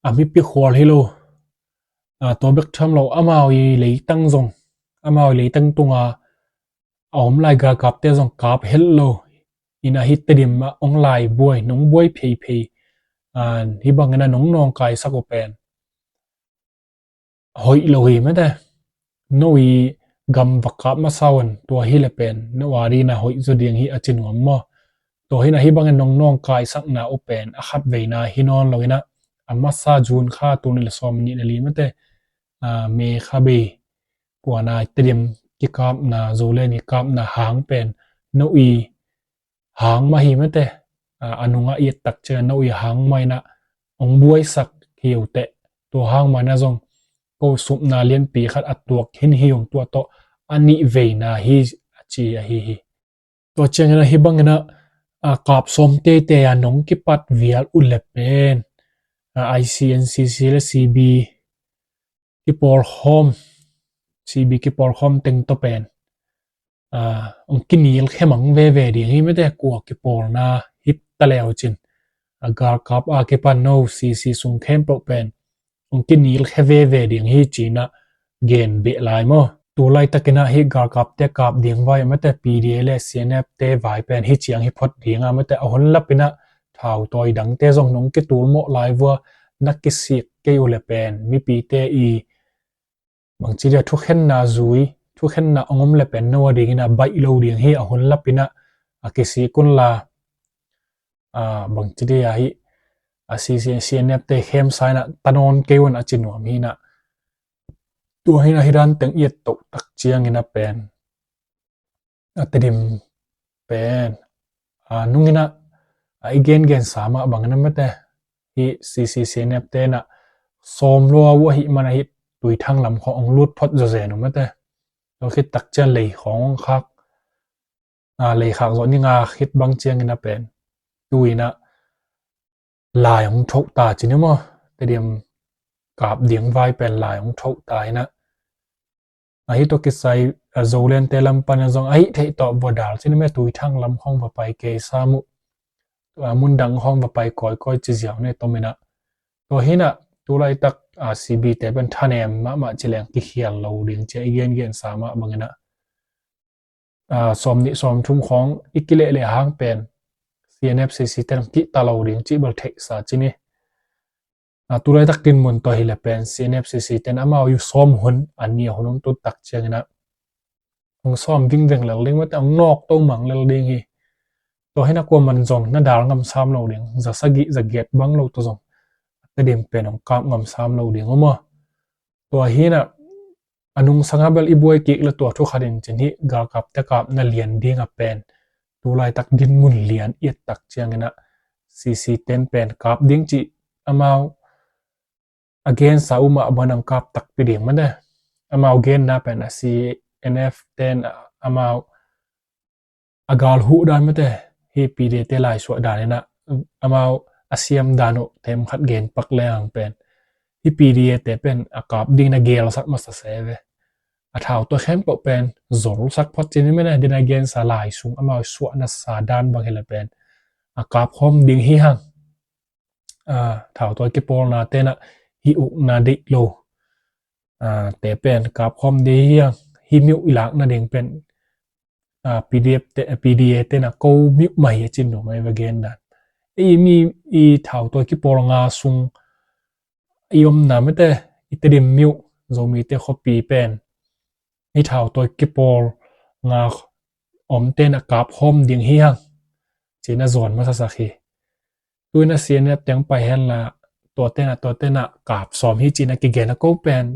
a mipi khual hi lo, a, tua bek tham lo, amau i leitang zong, amau i leitang tunga a om lai galkapte zong kap helh lo in a, hih Tedim ah ong lai buai, nong buai pheiphei, a, hih bang in a nong nawngkaisak uh pen hoih lo hi mate. No i gam va kap masa un, tua hi leh pen no a ding in a hoih zaw ding hi a ci nuam maw. Tua hi in a hih bang in nong nawngkaisakna uh pen a khatveina hi nawn lo in a, a masa June kha tul nih le sawm nih le li mate, a, May kha bei kuana Tedim kikapna, Zoland i kapna hang pen no i hang mah hi mate. A, a nungah i et tak ciang no i hang mah in a ong buaisak hi uh teh. Tua hang mah in a zong ko supna lianpi khat a tuak khin hi ung, tua tawh a nih veina hi a ci ahi hi. Tua ciang in a hih bang in a, a, kap sawm teitei a nong kipat vial uh leh pen, a, I C, N C C le C B kipawlkhawm, C B kipawlkhawm teng tawh pen, a, ong kinilkhe mang veve ding hi mate, kua kipawlna hi ta leu cin. A, galkap a kipan no C C sung khempeuh pen ong kinilkhe veve ding hi ci in a gen beh lai maw. Tu laitak in a hih galkapte kap ding vai mate, P D A le C N F te vai pen hih ciang hi phot ding a mate, a hun lap in a thautawi dangte zong nong kitul mawh lai vua, na kisik kei uh leh pen mipite i bangci dia thukhenna zui, thukhenna ong om le pen no a dingin a baih lo ding hi. A hun lapin a, a kisik un la, a, bangci dia hi, a, C C, C N F te khemsa in a ta nawn kei un a ci nuam hi na. Tua hi na hi dan teng i et toh tak ciangin a pen, a Tedim pen, a, nungin a, a, i gengensa mah bangin a mate, hi C C C N F te na sawm lua uh ahih man a hi Tuithang lam khawng ong lut phot zawzen uh mate. Tua khit tak ciang lei khawng ong khak, a, lei khak zawh ni nga khit bang ciangin a pen, tu in a lai ong thoh ta ci ni maw. Tedim kap ding vai pen lai ong thoh ta hi na. A, hi tua kisai, a, Zoland te lam pan a zong a hi theih tawh va dal ci ni me, Tuithang lam khawng va pai kei sam uh. A, mun dang khawng va pai kawikawi ci ziau ni tom in a. Tua hi na, tu laitak, a, C B te pen thanem mahmah ci leng kikhial lo ding ci a i gengensa mah bangin a, a, sawm nih sawm thum khawng i kileh leh hang pen C N F C C ten kihta lo ding cih bel theihsa ci ni. A, tu laitak dinmun tawh hi le pen C N F C C ten amau i sawm hun, a nia hun ong tut tak ciangin a ong sawm vingveng lel ding mate, ong nawk to mang lel ding hi. Tua hi na kuaman zong na dal ngam sam lo ding, za sagih za giat bang lo tawh zong Tedim pen ong kap ngam sam lo ding uh maw. Tua hi na a nungsang a bel i buai kik le tua thu khat in cin hi, galkap te kap na lian ding a pen tu laitak dinmun lian i et tak ciangin a C C ten pen kap ding cih amau a gensa uh mah bang ong kap takpi ding mate. Amau genna pen a C N F ten amau a gal huh dan mate, hi P D A te laisuah dan in a, amau a siam dan uh tem khat gen pak le ang pen, hi P D A te pen a kap ding na gelsak masa se ve. A thau tua khempeuh pen zolsak phot ci ni mate, din a gensa lai sung amau suahna sa dan bang hi le pen a kap khawm ding hi hang. A, thau tua kipawlna te na hi ukna deih lo, a, te pen kap khawm ding hi hang. Hi miuh i lakna ding pen, a, P D F te, P D A te na ko miuh mah hi a cin lo mai va gen dan. I mi i thau tua kipawl nga sung i omna mate, i Tedim miuh, Zomi te khuapi pen i thau tua kipawl nga om te na kap khawm ding hi hang, ci na zawn masa sak hi. Tu in a C N F teng pai hen la, tua te na, tua te na kap sawm hi ci na kigen a ko pen,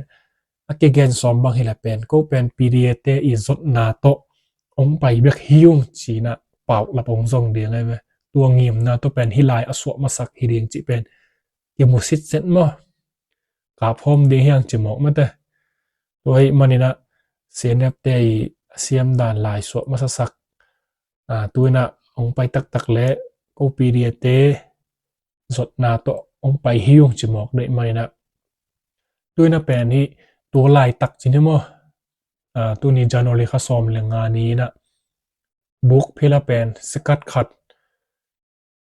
a kigen sawm bang hi la pen, ko pen P D A te i zotna tawh ong pai bek hi ung ci na pau lap ong zong ding ai ve. Tua ngimna tawh pen hi lai a suah masak hi ding ci pen kimu sitset maw. Kap hawm ding hi hang ci mawk mate. Tua hi manin a C N F te i a siam dan lai suah masasak, a, tu in a ong pai taktak le ko P D A te zotna tawh ong pai hi ung ci mawk deih manin a. Tu in a pen hi, tua laitak ci ni maw, a, tuni January kha sawm le nga ni in a Bukphil a pen sikat khat,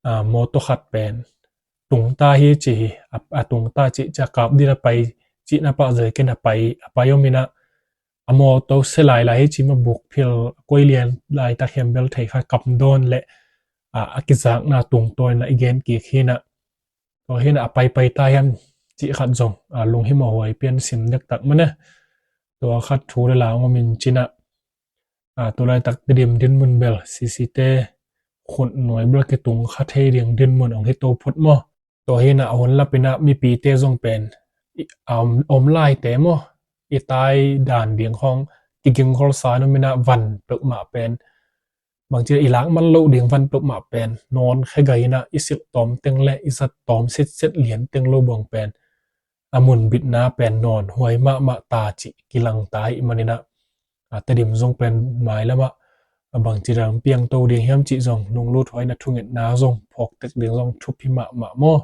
a, mawtaw khat pen tungta hi ci hi, a, a tungta ci, ci a kap ding a pai, ci na pah zai ken a pai, a pai om in a, a mawtaw se lai lai hi ci ma Bukphil, a koi lian laitak hiam bel thei kha, kam dawn le, a, a kizakna tungtawn in a i gen kik hi in a. Tua hi in a a paipai ta hiam cih khat zong, a, lunghimawh huai pian sim dektak mane. Tua khat thu le la ong om in ci in a, a, tu laitak Tedim dinmun bel C C te khut nuai bel kitung kha thei ding dinmun ong hi to phot maw. Tua hi in a a hun lap in a mipite zong pen i, a om, om laite maw, i tai dan ding khawng kigingkholsa nuam in a van peuhmah pen, bangci i lak man loh ding van peuhmah pen nawn khe gai in a i silh tawm teng le i zat tawm sitset lian teng lo bang pen a mun bitna pen nawn huai mahmah ta cih kilang ta hi manin a, a, Tedim zong pen mailam ah, a, bangci dan piang to ding hiam cih zong lunglut huai na thungetna zong phawk tek ding zong thupi mahmah maw.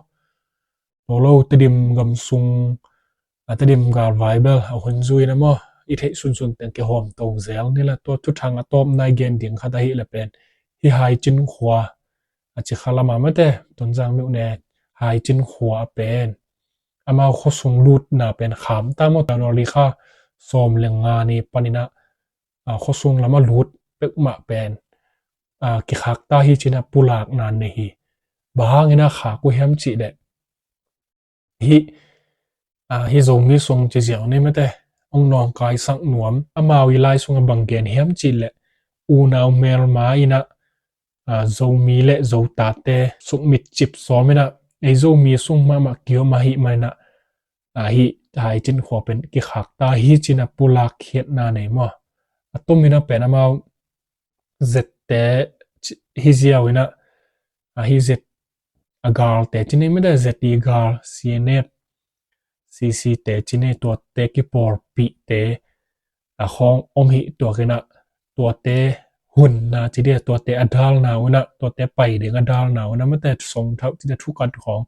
Tua lo Tedim gam sung, a, Tedim galvai bel a hun zui in a maw, i theih sunsun teng kihawm to zel ni la. Tua thuthang a tawpna i gen ding khat ahi le pen hi Haicin khua, a, Cikha lam a mate, Tonzang miuh ne Haicin khua a pen amau khuasung lutna pen kham ta maw, January kha sawm le nga ni panin a, a, khuasung lam a lut peuhmah pen, a, kikhak ta hi ci in a pulakna nei hi. Bang hangin a khak uh hiam cih leh hi, a, hi Zomi sung ci ziau ni mate, nawngkaisak nuam. Amau i lai sungah bang gen hiam cih leh, unau melma in ah, aa, Zomi le Zotate sukmit cip sawm in ah, ei Zomi sung mahmah kiom ahih manin ah, aa, hih Haicin khua pen kikhak ta hi ci-in ah pulak khiatna nei maw. A tom in ah pen amau Zte ci-, hi ziau in ah, aa, hih Zet a galte ci-in ah mete, Zet i gal, C N F, C C te ci-in ah tuate kipawlpihte, aa, khawng om hi tuak in ah, tuate hunna ci ding, tuate a dalna un ah, tuate pai ding a dalna un ah mete, songthau cite thukat khawng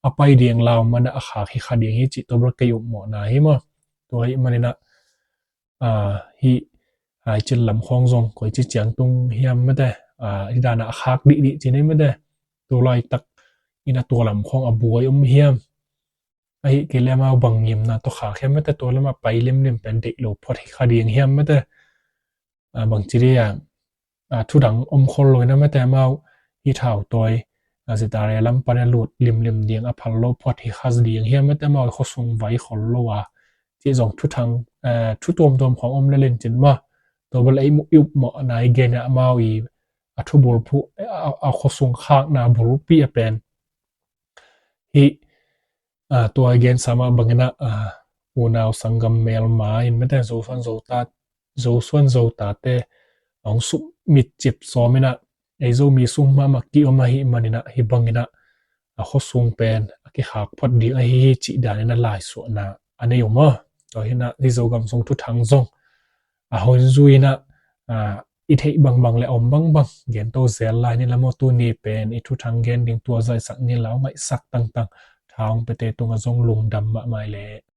a pai ding lau man ah a khak hi kha ding hi cih tua bel kei upmawhna hi maw. Tua ahih manin ah, aa, hih Haicin lam khawng zong koici ciang tung hiam mete, aa, hih dan ah a khak dihdih ci-in ah mete, tu laitak in ah tua lam khawng a buai om hiam, ahih kei leh amau bang ngimna tawh khak hiam mete, tua lamah pai limlim pen deih lo phot hi kha ding hiam mete. Aa, bangci ding a, aa, thudang om khol lo in ah mete, amau hih thautawi, aa, Zet-a lam pan a lut limlim ding a phal lo phot hi kha ding hiam mete, amau khuasung vai khol lo a, cih zong thuthang, aa, thu tuamtuam khawng om lel in cin maw. Tua bel ei mu-, i upmawhna i gen ah amau i a thubulphuh, a, a khuasung khakna bulpi a pen hih, aa, tua i gensa mah bangin ah, aa, unau sanggam melma in mete, Zosuan Zota, Zosuan Zotate a hong sukmit cip sawm in ah, ei Zomi sung mahmah kiom ahih manin ah, hih bangin ah a khuasung pen a kikhak phot ding ahi hi cih dan in ah laisuahna a nei uh maw. Tua hi in ah hih Zogam sung thuthang zong a hon zui in ah, aa, i theih bangbang le a om bangbang gen to zel lai ni la maw. Tuni pen i thuthang gen ding tua zaisak ni la, ngaihsak tangtang, tha hong piate tungah zong lungdam mahmah leh.